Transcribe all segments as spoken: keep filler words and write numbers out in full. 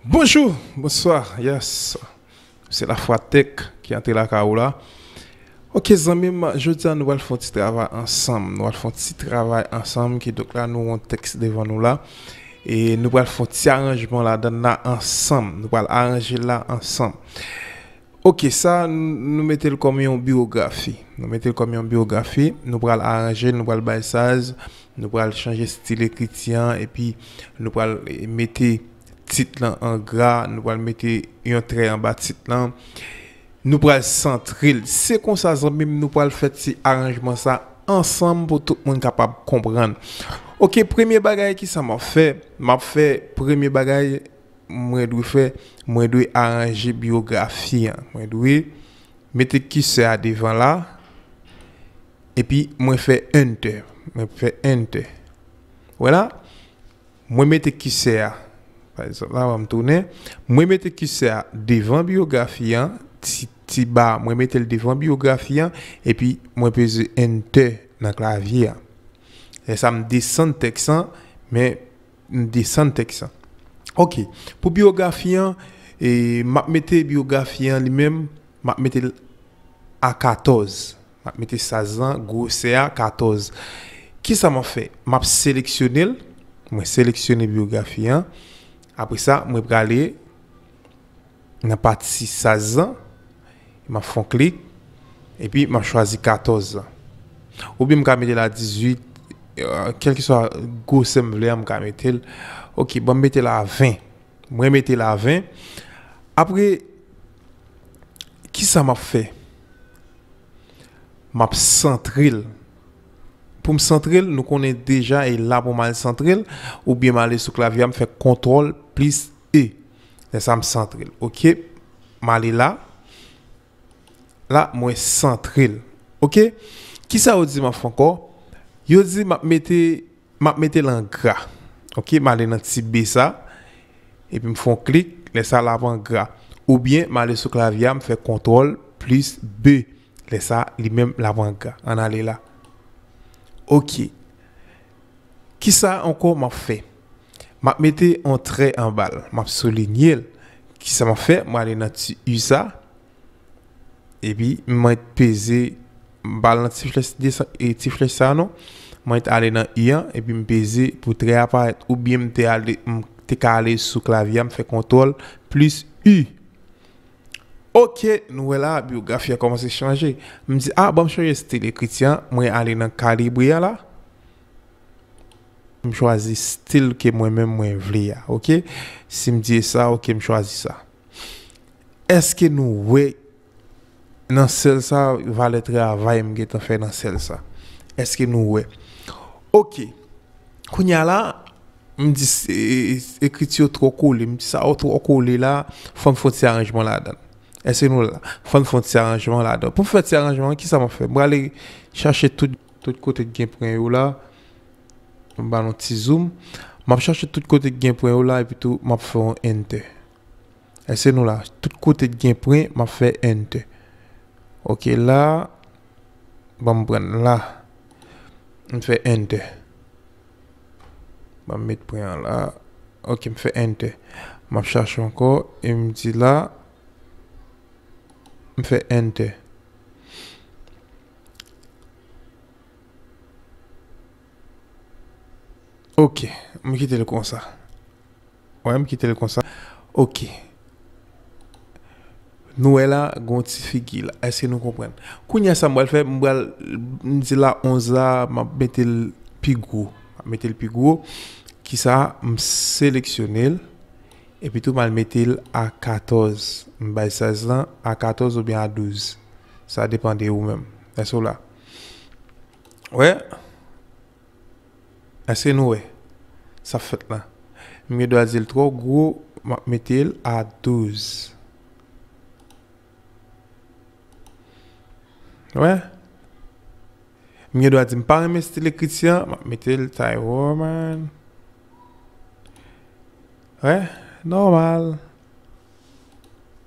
Bonjou, bonswa, yes. Se Lafwa Tech ki antre lakay ou la. Ok, zanmi m, jodi a nou pral fè yon ti travay ansanm. Nou pral fè yon ti travay ansanm, kidonk la nou yon tèks devan nou la. E nou pral fè yon ti aranjman ladan l la ansanm. Nou pral aranje l la ansanm. Ok, sa, n-, nou mete l kòm yon biyografi. Nou mete l kòm yon biyografi. Nou pral aranje l, nou pral bay size, nou pral chanje stil ekriti an, epi nou pral, eh, mete tit lan an gra, nou pral mete yon trè anba tit lan. Nou pral santre l. Se konsa, zanmi m, nou pral fè ti aranjman sa ansanm pou tout moun kapab konprann. Ok, premye bagay, kisa m ap fè? M ap fè, premye bagay, mwen dwe fè, mwen dwe aranje biyografi an. Mwen dwe mete kisè a devan la, epi mwen fè enter. Mwen fè enter. Wè la, mwen mete kisè a. Pa egzanp, la, ban m tounen. Mwen mete kisè a devan biyografi an, ti, ti ba, mwen mete l devan biyografi an, epi mwen peze enter nan klavye a. Lè sa, m desann tèks lan, men m desann tèks lan. Ok, pou biyografi an, e, m ap mete biyografi an li menm, m ap mete l a katòz. M ap mete size lan, gwosè a, katòz. Kisa m ap fè? M ap seleksyone l, mwen seleksyone biyografi an. Apre sa, mwen prale nan pati size lan, m ap fè yon klik, epi m ap chwazi katòz lan. Oubyen m ka mete l a dizuit, eh, kèlkeswa gwosè m vle a, m ka mete l. Ok, ban m mete l a ven. Mwen mete l a ven. Apre, kisa m ap fè? M ap santre l. Pou m santre l, nou konnen deja, e la pou m al santre l, oubyen m ale sou klavye a, m fè kontwòl plis E. Lè sa, m santre l. Ok, m ale la. La, mwen santre l. Ok, kisa yo di m ap fè ankò? Yo di m ap mete, m ap mete l an gra. Ok, m ale nan ti B sa, epi m fè yon klik, lè sa l ap an gra. Oubyen, m ale sou klavye a, m fè kontwòl plis B. Lè sa, li menm, l ap an gra. Ann ale la. Ok. Kisa ankò m ap fè? M ap mete yon trè anba l. M ap soulinye l. Kisa m ap fè? Mwen ale nan ti U sa. Epi, mwen peze, m pa al nan ti flèch desan-, e ti flèch sa non. Mwen ale nan U an, epi m peze pou trè a parèt. Oubyen m te ale, m te ka ale sou klavye a, m fè kontwòl plis U. Ok, nou wè la, biyografi a kòmanse chanje. M di, a, ban m chanje stil ekriti an, mwen ale nan kalibre a la. M chwazi stil ke mwen menm mwen vle a, ok? Si m di e sa, ok, m chwazi sa. Èske nou wè nan sèl sa, valè travay m gentan fè nan sèl sa? Èske nou wè? Ok. Kounye a la, m di se, ekriti yo twò kole. M di sa yo twò kole la, fò m fè yon ti aranjman ladan l. Èske nou la? Fò m fè yon ti aranjman ladan l. Pou m fè ti aranjman an, kisa m ap fè? M prale chache tout, tout kote k gen pwen yo la. M ba nou ti zoom. M ap chache tout kote k gen pwen yo la, epi tou, m ap fè yon enter. Èske nou la? Tout kote k gen pwen, m ap fè enter. Ok, la, ban m pran la. M fè enter. Ban m met pwen an la. Ok, m fè enter. M ap chache ankò, e m di la, m fè enter. Ok, m kite l konsa. Wè, m kite l konsa. Ok. Nou wè la, gon ti figi la. Èske nou konprann? Kounye a sa m pral fè, m pral, m di la onz la, m ap mete l pi gwo. M ap mete l pi gwo. Kisa? M seleksyone l. Epi tou, m al mete l a katòz. M bay size lan a katòz oubyen a douz. Sa depann de ou menm. Èske w la? Wè? Èske nou wè sa fèt la? M gen dwa di l twò gwo, m ap mete l a douz. Wè? M gen dwa di m pa renmen stil ekriti an, m ap mete l Tay Roman. Wè? Nòmal.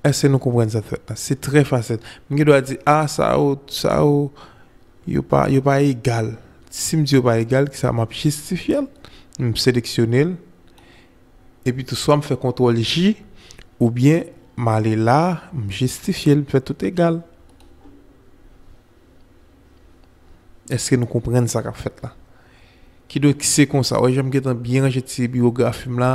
Èske nou konprann sa k fèt la? Se trè fasil. M gen dwa di, a, sa yo, sa yo, yo pa, yo pa egal. Si m di yo pa egal, kisa m ap jistifye l? M seleksyone l. Epi tou, swa m fè kontwòl J, Oubyen m ale la, m jistifye l, m fè tout egal. Èske nou konprann sa k ap fèt la? Kidonk, se konsa. Wè, jan m gentan byen ranje ti biyografi m la,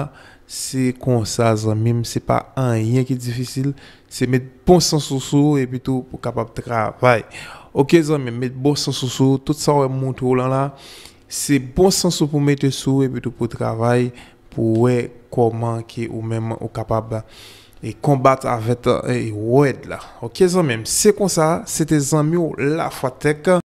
se konsa, zanmi m, se pa anyen ki difisil. Se met bon sans ou sou ou epi tou pou w kapab travay. Oke, zanmi m, met bon sans ou sou ou. Tout sa w wè m montre w lan la, se bon sans ou pou mete sou ou epi tou pou w travay, pou w wè kòman ke ou menm ou kapab e konbat avèk e rèd la. Oke, zanmi m, se konsa, se te zanmi w Lafwa Tech.